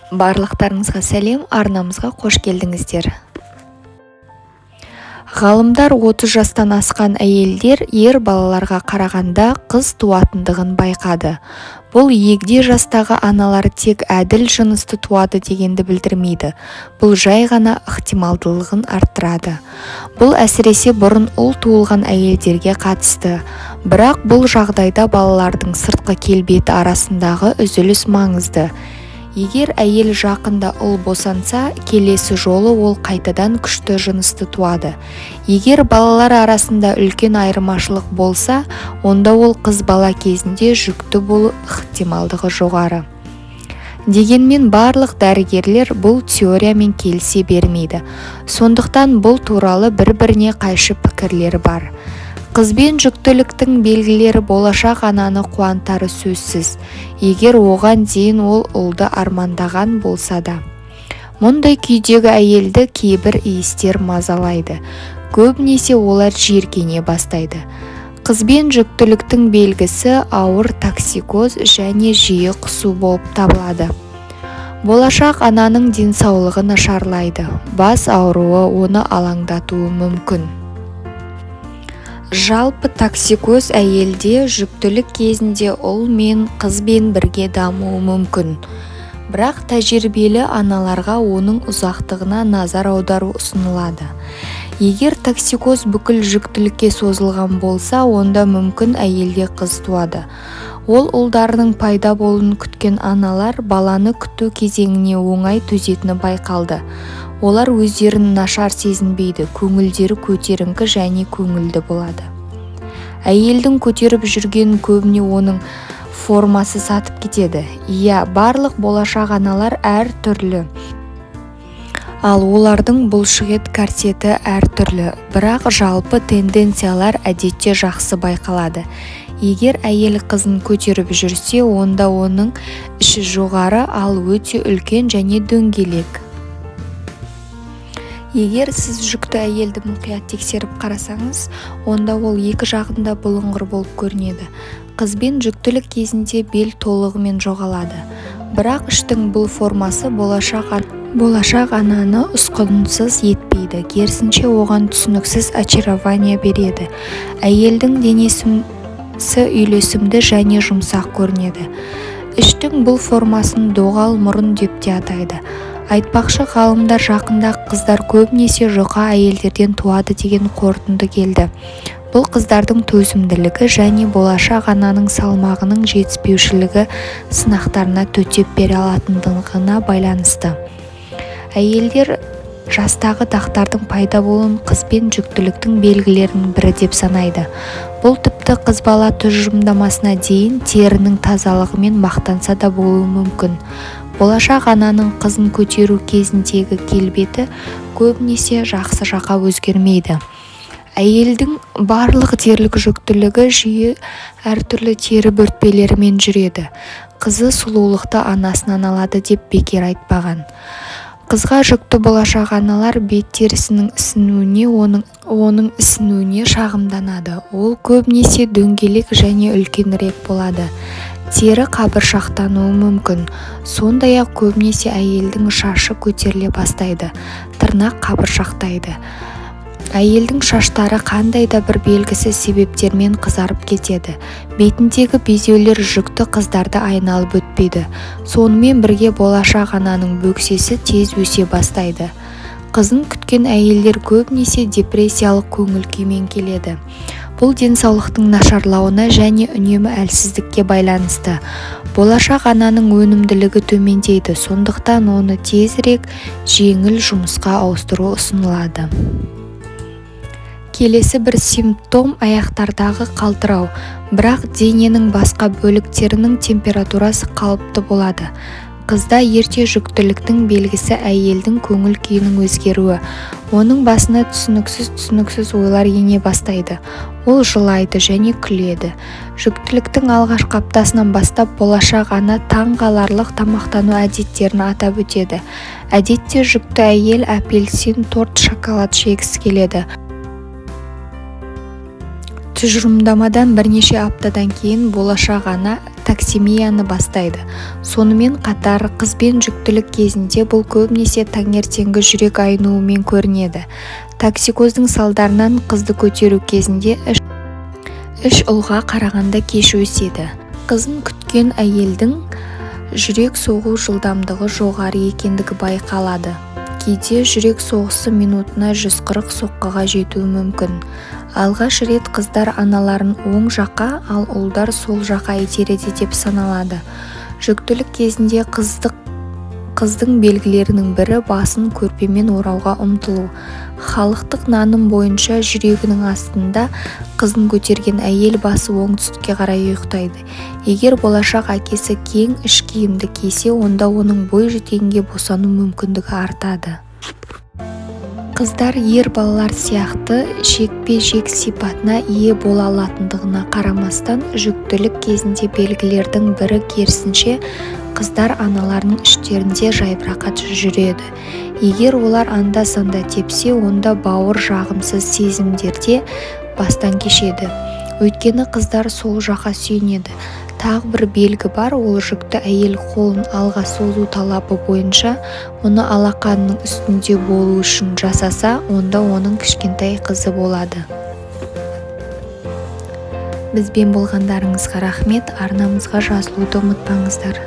Барлықтарыңызға сәлем! Арнамызға қош келдіңіздер! Ғалымдар 30 жастан асқан әйелдер ер балаларға қарағанда қыз туатындығын байқады. Бұл егде жастағы аналар тек әділ жынысты туады дегенді білдірмейді, бұл жай ғана ықтималдылығын арттырады. Бұл әсіресе бұрын ұл туылған әйелдерге қатысты. Бірақ бұл жағдайда балалардың сыртқы келбеті арасындағы үзіліс маңызды. Егер әйел жақында ұл босанса, келесі жолы ол қайтадан күшті жынысты туады. Егер балалар арасында үлкен айырмашылық болса, онда ол қыз бала кезінде жүкті болу ықтималдығы жоғары. Дегенмен барлық дәрігерлер бұл теориямен келісе бермейді. Сондықтан бұл туралы бір-біріне қайшы пікірлер бар. Қызбен жүктіліктің белгілері болашақ ананы қуантары сөзсіз, егер оған дейін ол ұлды армандаған болса да. Мұндай күйдегі әйелді кейбір иістер мазалайды. Көбінесе олар жиіркене бастайды. Қызбен жүктіліктің белгісі ауыр токсикоз және жиі құсу болып табылады. Болашақ ананың денсаулығы нашарлайды, бас ауруы оны алаңдатуы мүмкін. Жалпы токсикоз әйелде жүктілік кезінде ұл мен қызбен бірге дамуы мүмкін. Бірақ тәжірибелі аналарға оның ұзақтығына назар аудару ұсынылады. Егер токсикоз бүкіл жүктілікке созылған болса, онда мүмкін әйелде қыз туады. Ол ұлдарының пайда болуын күткен аналар баланы күту кезеңіне оңай төзетіні байқалды. Олар өздерін нашар сезінбейді, көңілдері көтеріңкі және көңілді болады. Әйелдің көтеріп жүргенін көбіне оның формасы сатып кетеді. Иә, барлық болашақ аналар әр түрлі. Ал олардың бұлшықет корсеті әртүрлі, бірақ жалпы тенденциялар әдетте жақсы байқалады. Егер әйел қызын көтеріп жүрсе, онда оның іші жоғары, ал өте үлкен және дөңгелек. Егер сіз жүкті әйелді мұқият тексеріп қарасаңыз, онда ол екі жағында бұлыңғыр болып көрінеді. Қызбен жүктілік кезінде бел толығымен жоғалады. Бірақ іштің бұл формасы болашақ ананы ұсқынсыз етпейді, керісінше, оған түсініксіз очарование береді. Әйелдің денесі үйлесімді және жұмсақ көрінеді. Іштің бұл формасын доғал мұрын деп те атайды. Айтпақшы, ғалымдар жақында қыздар көбінесе жұқа әйелдерден туады деген қорытынды келді. Бұл қыздардың төзімділігі және болашақ ананың салмағының жетіспеушілігі сынақтарына төтеп бере алатындығына байланысты. Әйелдер жастағы дақтардың пайда болуын қызбен жүктіліктің белгілерінің бірі деп санайды. Бұл тіпті қыз бала тұжырымдамасына дейін терінің тазалығымен мақтанса да болуы мүмкін. Болашақ ананың қызын көтеру кезіндегі келбеті көбінесе жақсы жаққа өзгермейді. Әйелдің барлық дерлік жүктілігі жиі әртүрлі тері бөртпелерімен жүреді. Қызы сұлулықты анасынан алады деп бекер айтпаған. Қызға жүкті болашақ аналар бет терісінің ісінуіне оның ісінуіне шағымданады. Ол көбінесе дөңгелек және үлкенірек болады. Тері қабыршақтануы мүмкін. Сондай-ақ көбінесе әйелдің шашы көтеріле бастайды, тырнақ қабыршақтайды. Әйелдің шаштары қандай да бір белгісіз себептермен қызарып кетеді. Бетіндегі безеулер жүкті қыздарды айналып өтпейді. Сонымен бірге болашақ ананың бөксесі тез өсе бастайды. Қызын күткен әйелдер көбінесе депрессиялық көңіл-күймен келеді. Бұл денсаулықтың нашарлауына және үнемі әлсіздікке байланысты. Болашақ ананың өнімділігі төмендейді, сондықтан оны тезірек жеңіл жұмысқа ауыстыру ұсынылады. Келесі бір симптом аяқтардағы қалтырау, бірақ дененің басқа бөліктерінің температурасы қалыпты болады. Қызда ерте жүктіліктің белгісі әйелдің көңіл-күйінің өзгеруі. Оның басына түсініксіз-түсініксіз ойлар ене бастайды. Ол жылайды және күледі. Жүктіліктің алғашқы аптасынан бастап болашақ ана таңғаларлық тамақтану әдеттерін атап өтеді. Әдетте жүкті әйел апельсин, торт, шоколад жегісі келеді. Тұжырымдамадан бірнеше аптадан кейін болашақ ана токсемияны бастайды. Сонымен қатар, қызбен жүктілік кезінде бұл көбінесе таңертеңгі жүрек айнуымен көрінеді. Токсикоздың салдарынан қызды көтеру кезінде іш ұлға қарағанда кеш өседі. Қызын күткен әйелдің жүрек соғу жылдамдығы жоғары екендігі байқалады. Кейде жүрек соғысы минутына 140 соққыға жетуі мүмкін. Алғаш рет қыздар аналарын оң жаққа, ал ұлдар сол жаққа итереді деп саналады. Жүктілік кезінде қыздың белгілерінің бірі басын көрпемен орауға ұмтылу. Халықтық наным бойынша, жүрегінің астында қызын көтерген әйел басы оңтүстікке қарай ұйықтайды. Егер болашақ әкесі кең іш киімді кисе, онда оның бойжеткенге босану мүмкіндігі артады. Қыздар ер балалар сияқты жекпе-жек сипатына ие бола алатындығына қарамастан, жүктілік кезінде белгілердің бірі керісінше, қыздар аналарының іштерінде жайбарақат жүреді. Егер олар анда-санда тепсе, онда бауыр жағымсыз сезімдерде бастан кешеді. Өйткені қыздар сол жаққа сүйенеді. Тағы бір белгі бар, ол жүкті әйел қолын алға созу талабы бойынша мұны алақанының үстінде болу үшін жасаса, онда оның кішкентай қызы болады. Бізбен болғандарыңызға рахмет! Арнамызға жазылуды ұмытпаңыздар.